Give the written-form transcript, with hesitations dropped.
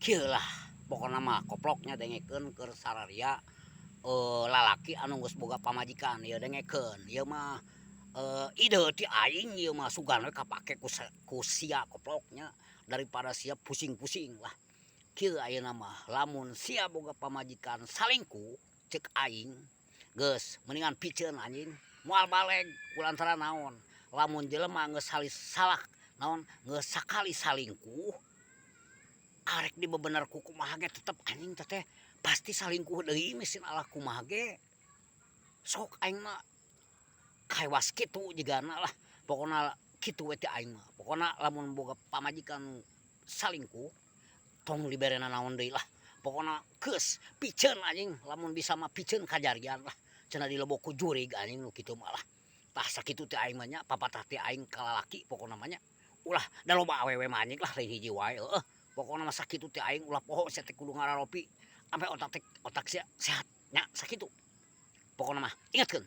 Kieu lah pokona mah koploknya dengekeun keur sararia lalaki anu geus boga pamajikan ieu dengekeun ieu mah ide ti aing ieu mah sugan we kapake ku sia koploknya daripada sia pusing-pusing lah. Kieu ayeuna mah lamun sia boga pamajikan salingkuh cek aing geus mendingan piceun anjing moal baleg kulantaran naon lamun jelema geus salah naon geus sakali salingkuh arek dibebener ku kumaha ge tetep anjing teh pasti salingkuh deui mesin Allah kumaha ge sok aing mah kawas kitu jigana lah pokona kitu we ti aing mah. Pokona lamun boga pamajikan salingkuh tong dibere nanaon deui lah pokona geus piceun anjing lamun bisa mah piceun kajarian lah cenah dilebok ku jurig anjing nu kitu mah lah. Tah sakitu teh aing mah nya papatah ti aing ka lalaki pokona mah nya ulah da loba awewe mah anjing lah lain hiji wae heueuh pokona mah sakitu teh aing ulah poho sia teh kudu ngararopi ampe otak teh otak sia sehat nya sakitu pokona mah ingetkeun.